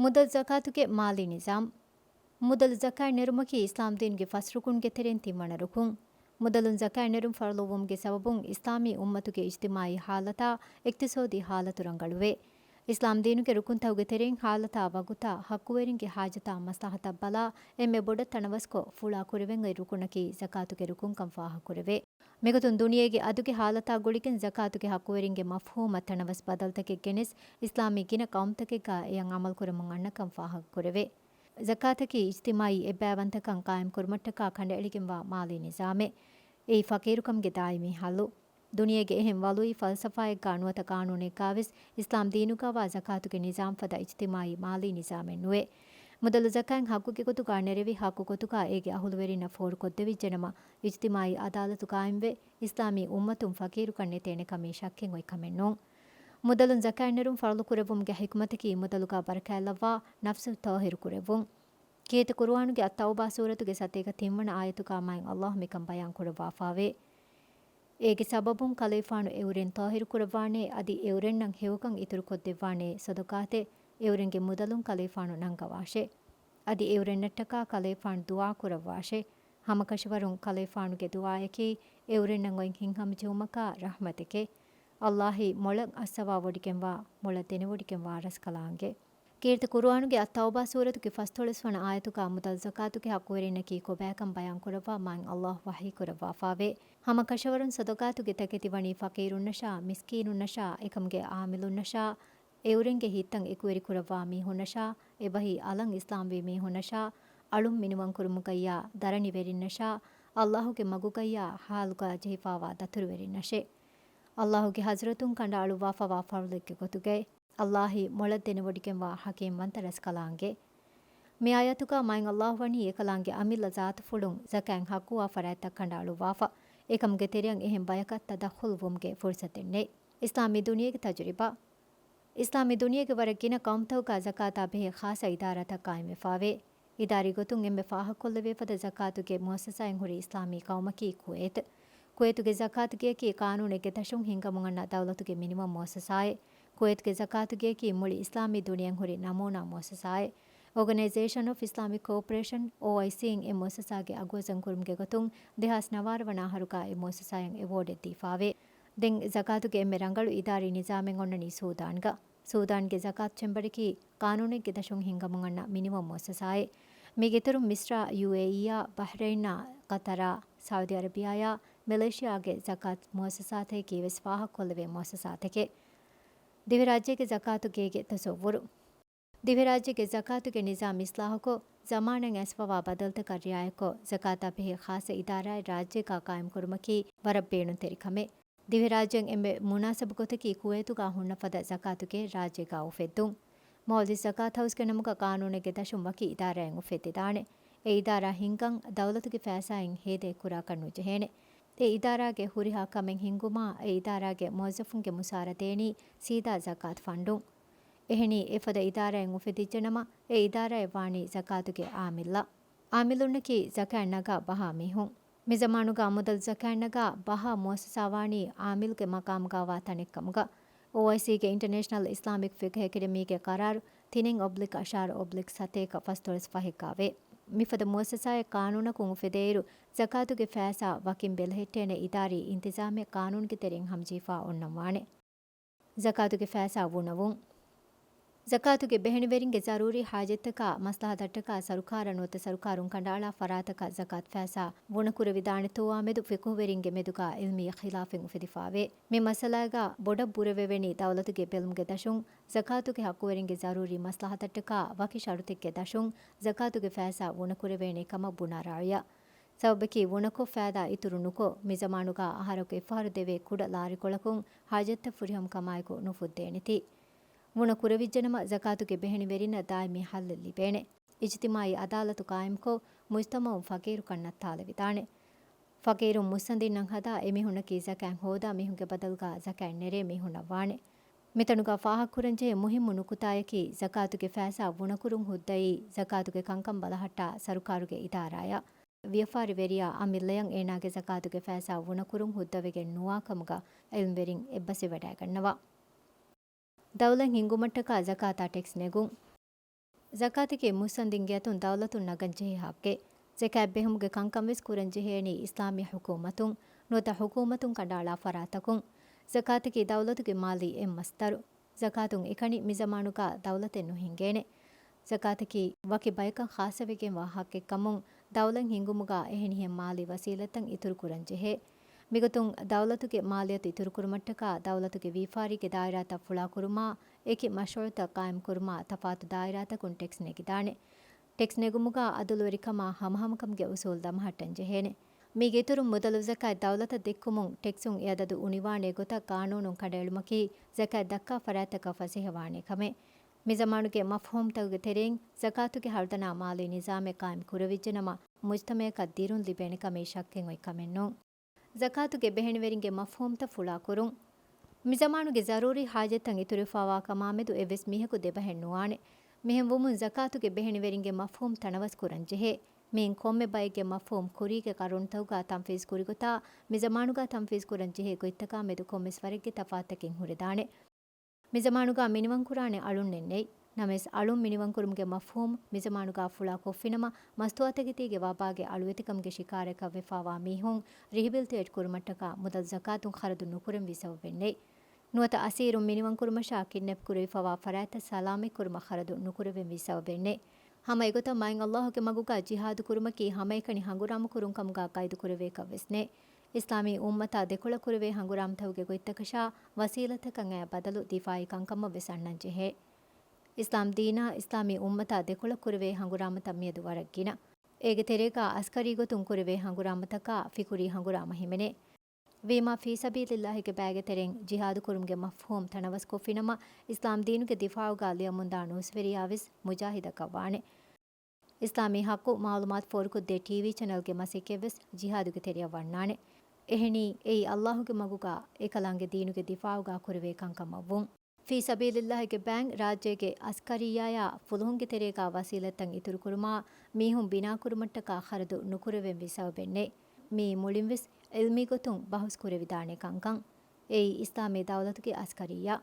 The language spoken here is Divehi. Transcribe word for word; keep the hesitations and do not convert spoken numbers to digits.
މުދަލު ޒަކާތުގެ މާލީ ނިޒާމް. މުދަލު ޒަކާތް ނެރުމަކީ އިސްލާމްދީނުގެ ފަސް ރުކުންގެ ތެރެއިން ތިންވަނަ ރުކުން. މުދަލުން ޒަކާތް ނެރުން ފަރުޟުވުމުގެ ސަބަބުން އިސްލާމީ އުއްމަތުގެ އިޖްތިމާއީ ހާލަތާ، އިޤްތިޞާދީ ހާލަތު ރަނގަޅުވޭ. އިސްލާމްދީނުގެ ރުކުންތަކުގެ ތެރެއިން ހާލަތާ ވަގުތާ، ޙައްޤުވެރިންގެ ޙާޖަތާ މަސްލަޙަތަށް ބަލާ، އެންމެ ބޮޑަށް ތަނަވަސްކޮށް، ފުޅާ ކުރެވެން އޮތް ރުކުނަކީ ޒަކާތުގެ ރުކުންކަން ފާހަގަކުރެވޭ. މިގޮތުން ދުނިޔޭގެ އަދުގެ ހާލަތާ ގުޅިގެން ޒަކާތުގެ ޙައްޤުވެރިންގެ މަފްހޫމަށް ތަނަވަސް ބަދަލުތަކެއް ގެނެސް، އިސްލާމީ ގިނަ ޤައުމުތަކެއްގަ އެޔަށް ޢަމަލުކުރަމުން އަންނަކަން ފާހަގަކުރެވޭ. ޒަކާތަކީ އިޖްތިމާއީ އެއްބައިވަންތަކަން ޤާއިމްކުރުމަށްޓަކާ ކަނޑައެޅިގެންވާ މާލީ ނިޒާމެއް. އެއީ ފަޤީރުކަމުގެ ދާއިމީ ޙައްލު. ދުނިޔޭގެ އެހެން ވަލުއި ފަލްސަފާއެއްގާ ނުވަތަ ޤާނޫނެއްގާވެސް، އިސްލާމް ދީނުގާވާ ޒަކާތުގެ ނިޒާމް ފަދަ އިޖްތިމާއީ މާލީ ނިޒާމެއް ނުވޭ. މުދަލު ޒަކާތް ޙައްޤުގެ ގޮތުގާ ނެރެވި، ޙައްޤު ގޮތުގާ އޭގެ އަހުލުވެރިންނަށް ފޯރުކޮށްދެވިއްޖެނަމަ، އިޖްތިމާއީ އަދާލަތު ޤާއިމްވެ، އިސްލާމީ އުއްމަތުން ފަޤީރުކަން ނެތޭނެ ކަމީ ޝައްކެއް އޮތް ކަމެއް ނޫން. މުދަލުން ޒަކާތް ނެރުން ފަރުޟު ކުރެއްވުމުގެ ޙިކުމަތަކީ މުދަލުގާ ބަރަކާތްލައްވާ ނަފްސު ޠާހިރު ކުރެއްވުން. ކީރިތި ޤުރުއާނުގެ އައްތައުބާ ސޫރަތުގެ ސަތޭކަ ތިންވަނަ އާޔަތުގާ މާތް ﷲ މިކަން ބަޔާން ކުރައްވާފާވޭ. އޭގެ ސަބަބުން ކަލޭފާނު އެއުރެން ޠާހިރު ކުރައްވާނޭ، އަދި އެއުރެންނަށް ހެޔޮކަން އިތުރުކޮށްދެއްވާނޭ ޞަދަޤާތެއް، އެއުރެންގެ މުދަލުން ކަލޭފާނު ނަންގަވާށޭ. އަދި އެއުރެންނަށްޓަކާ ކަލޭފާނު ދުޢާ ކުރައްވާށޭ. ހަމަކަށަވަރުން ކަލޭފާނުގެ ދުޢާއަކީ އެއުރެންނަށް އޮތް ހިތްހަމަޖެހުމަކާ ރަޙްމަތެކޭ. ﷲ އީ މޮޅަށް އައްސަވާވޮޑިގެންވާ، މޮޅަށް ދެނެވޮޑިގެންވާ ރަސްކަލާނގެ. ކީރިތި ޤުރުއާނުގެ އައްތައުބާ ސޫރަތުގެ ފަސްދޮޅަސް ވަނަ އާޔަތުގާ މުދަލު ޒަކާތުގެ ޙައްޤުވެރިންނަކީ ކޮބާކަން ބަޔާން ކުރައްވާ މާތް ﷲ ވަޙީ ކުރައްވާފާވޭ. ހަމަ ކަށަވަރުން ޞަދަޤާތުގެ ތަކެތި ވަނީ ފަޤީރުންނަށާ، މިސްކީނުންނަށާ، އެކަމުގެ ޢާމިލުންނަށާ، އެއުރެންގެ ހިތްތައް އެކުވެރިކުރައްވާ މީހުންނަށާ، އެބަހީ އަލަށް އިސްލާމްވީ މީހުންނަށާ، އަޅުން މިނިވަންކުރުމުގައްޔާ ދަރަނިވެރިންނަށާ، ﷲގެ މަގުގައްޔާ ޙާލުގާ ޖެހިފާވާ ދަތުރުވެރިންނަށޭ. ﷲގެ ޙަޟްރަތުން ކަނޑައަޅުއްވާފަވާ ފަރުޟެއްގެ ގޮތުގައި. ﷲ އީ މޮޅަށް ދެނެވޮޑިގެންވާ ޙަކީމްވަންތަ ރަސްކަލާނގެ. މި އާޔަތުގާ މާތް ﷲ ވަނީ އެކަލާނގެ އަމިއްލަ ޒާތުފުޅުން ޒަކާތް ޙައްޤުވާ ފަރާތްތައް ކަނޑައަޅުއްވާފަ. އެކަމުގެ ތެރެއަށް އެހެން ބަޔަކަށް ތަދައްޚުލް ވުމުގެ ފުރުޞަތެއް ނެތް. އިސްލާމީ ދުނިޔޭގެ ތަޖުރިބާ. އިސްލާމީ ދުނިޔޭގެ ވަރަށް ގިނަ ޤައުމުތަކުގާ ޒަކާތާ ބެހޭ ޚާއްޞަ އިދާރާތައް ޤާއިމްވެފާވޭ. އިދާރީ ގޮތުން އެންމެ ފާހަގަކޮށްލެވޭފަދަ ޒަކާތުގެ މުއައްސަސާއެއް ހުރި އިސްލާމީ ޤައުމަކީ ކުވޭތު. ކުވޭތުގެ ޒަކާތުގެއަކީ ޤާނޫނެއްގެ ދަށުން ހިންގަމުން އަންނަ ދައުލަތުގެ މިނިވަން މުއައްސަސާއެއް. ކުވޭތުގެ ޒަކާތުގެއަކީ މުޅި އިސްލާމީ ދުނިޔެއިން ހުރި ނަމޫނާ މުއައްސަސާއެއް. އޯގަނައިޒޭޝަން އޮފް އިސްލާމިކް ކޯޕަރޭޝަން، އޯއައިސީ، އިން އެ މުއައްސަސާގެ އަގުވަޒަންކުރުމުގެ ގޮތުން ދެހާސް ނަވާރަ ވަނަ އަހަރުގާ އެ މުއައްސަސާއަށް އެވޯޑެއް ދީފާވޭ. ދެން ޒަކާތުގެ އެންމެ ރަނގަޅު އިދާރީ ނިޒާމެއް އޮންނަނީ ސޫދާންގަ. ސޫދާންގެ ޒަކާތު ޗެމްބަރަކީ ޤާނޫނެއްގެ ދަށުން ހިންގަމުން އަންނަ މިނިވަން މުއައްސަސާއެއް. މީގެއިތުރުން މިޞްރާ، ޔޫއޭއީއާ، ބަޙްރައިނާ، ޤަތަރާ، ސައުދީ އަރަބިޔާއާ، މެލޭޝިޔާގެ ޒަކާތު މުއައްސަސާތަކީވެސް ފާހަގަކޮށްލެވޭ މުއައްސަސާތަކެއް. ދިވެހިރާއްޖޭގެ ޒަކާތު ގޭގެ ތަޞައްވުރު. ދިވެހިރާއްޖޭގެ ޒަކާތުގެ ނިޒާމް އިޞްލާޙުކޮށް، ޒަމާނަށް އައިސްފަވާ ބަދަލުތަކަށް ރިޢާޔަތްކޮށް، ޒަކާތާ ބެހޭ ޚާއްޞަ އިދާރާއެއް ރާއްޖޭގާ ޤާއިމްކުރުމަކީ ވަރަށް ބޭނުންތެރި ކަމެއް. ދިވެހިރާއްޖޭން އެންމެ މުނާސަބު ގޮތަކީ ކުވޭތުގާ ހުންނަ ފަދަ ޒަކާތުގެ ރާއްޖޭގާ އުފެއްދުން. މޯލްޑިވްސް ޒަކާތު ހައުސްގެ ނަމުގަ ޤާނޫނެއްގެ ދަށުން ވަކި އިދާރާއެއް އުފެއްދިދާނެ. އެ އިދާރާ ހިންގަން ދައުލަތުގެ ފައިސާއިން ހޭދައެއް ކުރާކަށް ނުޖެހޭނެ. އެ އިދާރާގެ ހުރިހާ ކަމެއް ހިންގުމާ، އެ އިދާރާގެ މުވައްޒަފުންގެ މުސާރަ ދޭނީ ސީދާ ޒަކާތު ފަންޑުން. އެހެނީ، އެފަދަ އިދާރާއެއް އުފެދިއްޖެނަމަ، އެ އިދާރާއެއް ވާނީ ޒަކާތުގެ ޢާމިލްއަށް. ޢާމިލުންނަކީ ޒަކާތް ނަގާ ބަހާ މީހުން. މިޒަމާނުގާ މުދަލު ޒަކާތް ނަގާ ބަހާ މުއައްސަސާ ވާނީ ޢާމިލްގެ މަޤާމުގާވާ ތަނެއްކަމުގަ. އޯއައިސީގެ އިންޓަރނޭޝަނަލް އިސްލާމިކް ފިޤްހެ އެކަޑަމީގެ ޤަރާރު ތިނެއް އޮބްލިކް އަށާރަ އޮބްލިކް ސަތޭކަ ފަސްދޮޅަސް ފަހެއްގާވޭ. މިފަދަ މުއައްސަސާއެއް ޤާނޫނަކުން އުފެދޭއިރު، ޒަކާތުގެ ފައިސާ ވަކިން ބެލެހެއްޓޭނެ އިދާރީ އިންތިޒާމެއް ޤާނޫނުގެ ތެރެއިން ހަމަޖެހިފާ އޮންނަންވާނެ. ޒަކާތުގެ ފައިސާ ވުނަވުން. ޒަކާތުގެ ބެހެނިވެރިންގެ ޒަރޫރީ ޙާޖަތްތަކާ މަސްލަހަތަށްޓަކާ ސަރުކާރަށް ނުވަތަ ސަރުކާރުން ކަނޑައަޅާ ފަރާތަކަށް ޒަކާތު ފައިސާ ވުނަކުރެވިދާނެތޯއާމެދު ފިޤުހުވެރިންގެ މެދުގާ ޢިލްމީ ޚިލާފެއް އުފެދިފާވޭ. މި މައްސަލާގާ ބޮޑަށް ބުރަވެވެނީ ދައުލަތުގެ ބެލުމުގެ ދަށުން ޒަކާތުގެ ޙައްޤުވެރިންގެ ޒަރޫރީ މަސްލަހަތަށްޓަކާ ވަކި ޝަރުތެއްގެ ދަށުން ޒަކާތުގެ ފައިސާ ވުނަކުރެވޭނެ ކަމަށް ބުނާ ރައުޔަށް. ސަބަބަކީ ވުނަކޮށް ފައިދާ އިތުރު ނުކޮށް، މި ޒަމާނުގާ އަހަރަކު އެއްފަހަރު ދެވޭ ކުޑަ ލާރިކޮޅަކުން ޙާޖަތްތައް ފުރިހަމަ ކަމާއެކު ނުފުއްދޭނެތީ. ވުނަ ކުރެވިއްޖެނަމަ، ޒަކާތުގެ ބެހެނިވެރިންނަށް ދާއިމީ ޙައްލެއް ލިބޭނެ. އިޖްތިމާޢީ ޢަދާލަތު ޤާއިމްކޮށް، މުޖްތަމަޢުން ފަޤީރުކަން ނައްތާލެވިދާނެ. ފަޤީރުން މުއްސަނދިންނަށް ހަދާ، އެމީހުންނަކީ ޒަކާތް ހޯދާ މީހުންގެ ބަދަލުގާ ޒަކާތް ނެރޭ މީހުންނަށް ވާނެ. މިތަނުގާ ފާހަގަކުރަންޖެހޭ މުހިއްމު ނުކުތާޔަކީ، ޒަކާތުގެ ފައިސާ ވުނަކުރުން ހުއްދައީ، ޒަކާތުގެ ކަންކަން ބަލަހައްޓާ ސަރުކާރުގެ އިދާރާއަށް. ވިޔަފާރިވެރިޔާ އަމިއްލަޔަށް އޭނާގެ ޒަކާތުގެ ފައިސާ ވުނަކުރުން ހުއްދަވެގެން ނުވާ ކަމުގަ ޢިލްމްވެރިން އެއްބަސްވެވަޑައިގަންނަވާ. ދައުލަތް ހިންގުމަށްޓަކާ ޒަކާތާ ޓެކްސް ނެގުން. ޒަކާތަކީ މުއްސަނދިންގެ އަތުން ދައުލަތުން ނަގަން ޖެހޭ ހައްގެއް. ޒަކާތް ބެހުމުގެ ކަންކަން ވެސް ކުރަން ޖެހޭނީ އިސްލާމީ ޙުކޫމަތުން، ނުވަތަ ޙުކޫމަތުން ކަނޑައަޅާ ފަރާތަކުން. ޒަކާތަކީ ދައުލަތުގެ މާލީ އެއް މަސްދަރު. ޒަކާތުން އެކަނި މިޒަމާނުގަ ދައުލަތެއް ނުހިނގޭނެ. ޒަކާތަކީ ވަކި ބަޔަކަށް ޚާއްޞަވެގެންވާ ހައްގެއްކަމުން، ދައުލަތް ހިންގުމުގަ އެހެނިހެން މާލީ ވަސީލަތްތައް އިތުރުކުރަން ޖެހޭ. މިގޮތުން ދައުލަތުގެ މާލިޔަތު އިތުރުކުރުމަށްޓަކާ ދައުލަތުގެ ވިޔަފާރީގެ ދާއިރާތައް ފުޅާކުރުމާ، އެކި މަޝްރޫޢުތައް ޤާއިމްކުރުމާ، ތަފާތު ދާއިރާތަކުން ޓެކްސް ނެގިދާނެ. ޓެކްސް ނެގުމުގަ އަދުލުވެރިކަމާ ހަމަހަމަކަމުގެ އުސޫލް ދަމަހައްޓަން ޖެހޭނެ. މީގެ އިތުރުން މުދަލު ޒަކާތް ދައުލަތަށް ދެއްކުމުން ޓެކްސުން އެ އަދަދު އުނިވާނޭ ގޮތަށް ޤާނޫނުން ކަނޑައެޅުމަކީ ޒަކާތް ދައްކާ ފަރާތްތަކަށް ފަސޭހަވާނޭ ކަމެއް. މިޒަމާނުގެ މަފްހޫމްތަކުގެ ތެރެއިން ޒަކާތުގެ ހަރުދަނާ މާލީ ނިޒާމެއް ޤާއިމް ކުރެވިއްޖެނަމަ، މުޖްތަމަޢަކަށް ދިރުން ލިބޭނެ ކަމީ ޝައްކެއް އޮތް ކަމެއް ނޫން. ޒަކާތުގެ ބެހެނިވެރިންގެ މަފްހޫމްތައް ފުޅާކުރުން. މިޒަމާނުގެ ޒަރޫރީ ޙާޖަތްތައް އިތުރުވެފަވާ ކަމާމެދު އެއްވެސް މީހަކު ދެބަހެއް ނުވާނެ. މިހެން ވުމުން ޒަކާތުގެ ބެހެނިވެރިންގެ މަފްހޫމް ތަނަވަސް ކުރަން ޖެހޭ. މިއިން ކޮންމެ ބައެއްގެ މަފްހޫމް ކުރީގެ ޤަރުނުތަކުގަ ތަންފީޒް ކުރިގޮތާ، މިޒަމާނުގަ ތަންފީޒް ކުރަން ޖެހޭ ގޮތްތަކާ މެދު ކޮންމެސް ވަރެއްގެ ތަފާތުތަކެއް ހުރެދާނެ. މިޒަމާނުގަ މިނިވަންކުރާނެ އަޅުންނެއް ނެތް. ނަމަވެސް، އަޅުން މިނިވަންކުރުމުގެ މަފްހޫމް މިޒަމާނުގަ ފުޅާ ކޮށްފިނަމަ، މަސްތުވާތަކެތީގެ ވަބާގެ އަޅުވެތިކަމުގެ ޝިކާރައަކަށް ވެފަވާ މީހުން ރިހިބިލިތިއޭޓް ކުރުމަށްޓަކާ މުދަލު ޒަކާތުން ޚަރަދު ނުކުރެންވީ ސަބަބެއް ނެތް. ނުވަތަ އަސީރުން މިނިވަންކުރުމަށާ ކިޑްނެޕް ކުރެވިފަވާ ފަރާތްތައް ސަލާމަތްކުރުމަށް ޚަރަދު ނުކުރެވެންވީ ސަބަބެއް ނެތް. ހަމަ އެގޮތަށް މާތް ﷲ ގެ މަގުގަ ޖިހާދު ކުރުމަކީ ހަމައެކަނި ހަނގުރާމަ ކުރުން ކަމުގަ ޤައިދު ކުރެވޭކަށް ވެސް ނެތް. އިސްލާމީ އުއްމަތާ ދެކޮޅަށް ކުރެވޭ ހަނގުރާމަތަކުގެ ގޮތްތަކަށާ ވަސީލަތަކަށް އައި ބަދަލު ދިފާޢީ ކަންކަމަށް ވެސް އަންނަން ޖެހޭ. އިސްލާމް ދީނާ އިސްލާމީ އުއްމަތާ ދެކޮޅަށް ކުރެވޭ ހަނގުރާމަތައް މިއަދު ވަރަށް ގިނަ. އޭގެ ތެރޭގަ އަސްކަރީ ގޮތުން ކުރެވޭ ހަނގުރާމަތަކާ ފިކުރީ ހަނގުރާމަ ހިމެނޭ. ވީމާ ފީ ސަބީލިއްލާހިގެ ބައިގެ ތެރެއިން ޖިހާދު ކުރުމުގެ މަފްހޫމް ތަނަވަސްކޮށްފިނަމަ، އިސްލާމް ދީނުގެ ދިފާޢުގަ ލިޔަމުންދާ ނޫސްވެރިޔާ ވެސް މުޖާހިދަކަށް ވާނެ. އިސްލާމީ ޙައްޤު މަޢުލޫމާތު ފޯރުކޮށްދޭ ޓީވީ ޗެނަލްގެ މަސައްކަތްވެސް ޖިހާދުގެ ތެރެއަށް ވަންނާނެ. އެހެނީ، އެއީ ﷲ ގެ މަގުގަ އެކަލާނގެ ދީނުގެ ދިފާޢުގަ ކުރެވޭ ކަންކަމަށް ވުން. ފީ ސަބީލިއްލާހިގެ ބައިން ރާއްޖޭގެ އަސްކަރިއްޔާޔާ ފުލުހުންގެ ތެރޭގަ ވަސީލަތްތައް އިތުރުކުރުމާ، މީހުން ބިނާކުރުމަށްޓަކާ ޚަރަދު ނުކުރެވެންވީ ސަބަބެއް ނެތް. މިއީ މުޅިންވެސް ޢިލްމީ ގޮތުން ބަހުސް ކުރެވިދާނެ ކަންކަން. އެއީ އިސްލާމީ ދައުލަތުގެ އަސްކަރިއްޔާ.